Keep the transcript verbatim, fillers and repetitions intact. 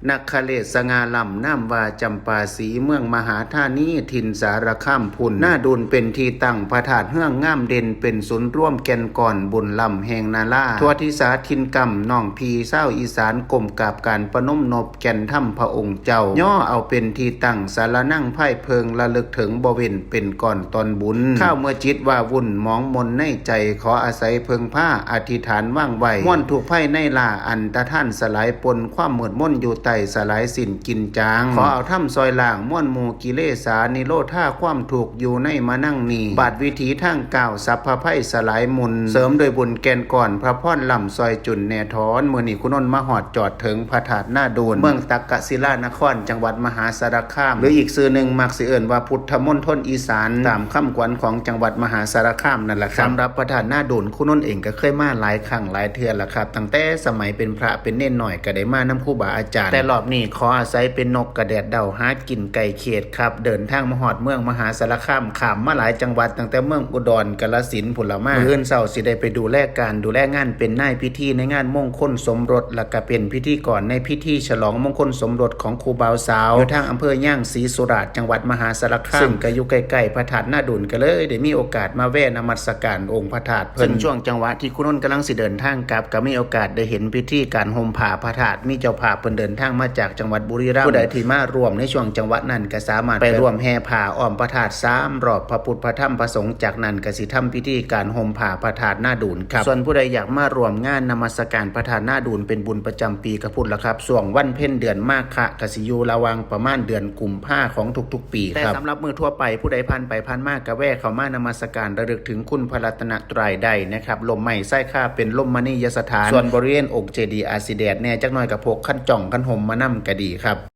นครเดชสง่าล้ำ นามว่าจำปาสี เมืองมหาธานี ถิ่นสารคามพุ้น นาดูนเป็นที่ตั้งพระธาตุเฮืองงามเด่น เป็นศูนย์รวมแก่นก้อนบุญล้ำแห่งนารา ทั่วทิศาถิ่นกำ น้องพี่ชาวอีสานก้มกราบการประนมนบแก่นธรรมพระองค์เจ้า ย่อเอาเป็นที่ตั้งสรณังไพร่เพิง ระลึกถึงบ่เว้นเป็นก้อนตอนบุญ ข้าวเมื่อจิตว่าวุ่นหมองมนในใจ ขออาศัยเพิ่งพาอธิษฐานวางไว้ มวลทุกข์ภัยในล่าอันตรธานสลายปลน ความมืดมนอยู่ใต้สลายสิ้นกินจาง ขอเอาธรรมซอยล้างมวลหมู่กิเลสา นิโรธาความทุกข์อยู่ในมานั่งนี้ บาดวิถีทางก้าวสัพพภัยสลายมุน เสริมโดวยบุญแก่นก้อนพระพรล้ำซอยจุนแน่ถอน มื้อนี้คุณนนท์มาฮอดจอดถึงพระธาตุนาดูน เมืองตักกศิลานคร จังหวัดมหาสารคาม หรืออีกชื่อหนึ่งมักสิเอิ้นว่าพุทธมณฑลอีสาน ตามคำขวัญของจังหวัดมหาสารคามนั่นแหละครับ สำหรับพระธาตุนาดูน คุณนนท์เองก็เคยมาหลายครั้งหลายเทื่อแล้วครับ ตั้งแต่สมัยเป็นพระเป็นเณรน้อยก็ได้มานำครูบาอาจารย์ แต่รอบนี้ขออาศัยเป็นนกกระแดดเดาหากินไกลเขตครับ เดินทางมาฮอดเมืองมหาสารคาม ข้ามมาหลายจังหวัด ตั้งแต่เมืองอุดร กาฬสินธุ์พุ้นละมา มื้ออื่นเช้าสิได้ไปดูแลการดูแลงาน เป็นนายพิธีในงานมงคลสมรส และก็เป็นพิธีกรในพิธีฉลองมงคลสมรสของคู่บ่าวสาว อยู่ทางอำเภอยางศรีสุราษฎร์ จังหวัดมหาสารคาม ซึ่งก็อยู่ใกล้ๆพระธาตุนาดูน ก็เลยได้มีโอกาสมาแวะนมัสการองค์พระธาตุเพิ่น ซึ่งช่วงจังหวะที่คุณนนท์กำลังสิเดินทางกลับ ก็มีโอกาสได้เห็นพิธีการห่มผ้าพระธาตุ มีเจ้าภาพเพิ่นเดินทางมาจากจังหวัดบุรีรัมย์ ผู้ใดที่มาร่วมในช่วงจังหวะนั้นก็สามารถไปร่วมแห่ผ้าอ้อมพระธาตุสามรอบ พระพุทธพระธรรมพระสงฆ์ จากนั้นก็สิทำพิธีการห่มผ้าพระธาตุนาดูนครับ ส่วนผู้ใดอยากมาร่วมงานนมัสการพระธาตุนาดูน เป็นบุญประจำปีก็พุ้นละครับ ช่วงวันเพ็ญเดือนมาฆะ ก็สิอยู่ระหว่างประมาณเดือนกุมภาของทุกๆปีครับ แต่สำหรับมื้อทั่วไป ผู้ใดผ่านไปผ่านมาก็แวะเข้ามานมัสการระลึกถึงคุณพระรัตนตรัยได้นะครับ ร่มไม้ไทรคาเป็นร่มมณียสถาน ส่วนบริเวณองค์เจดีย์อาจสิแดดแน่จักหน่อยก็พกคันจ้องคันห่มมานำก็ดีครับ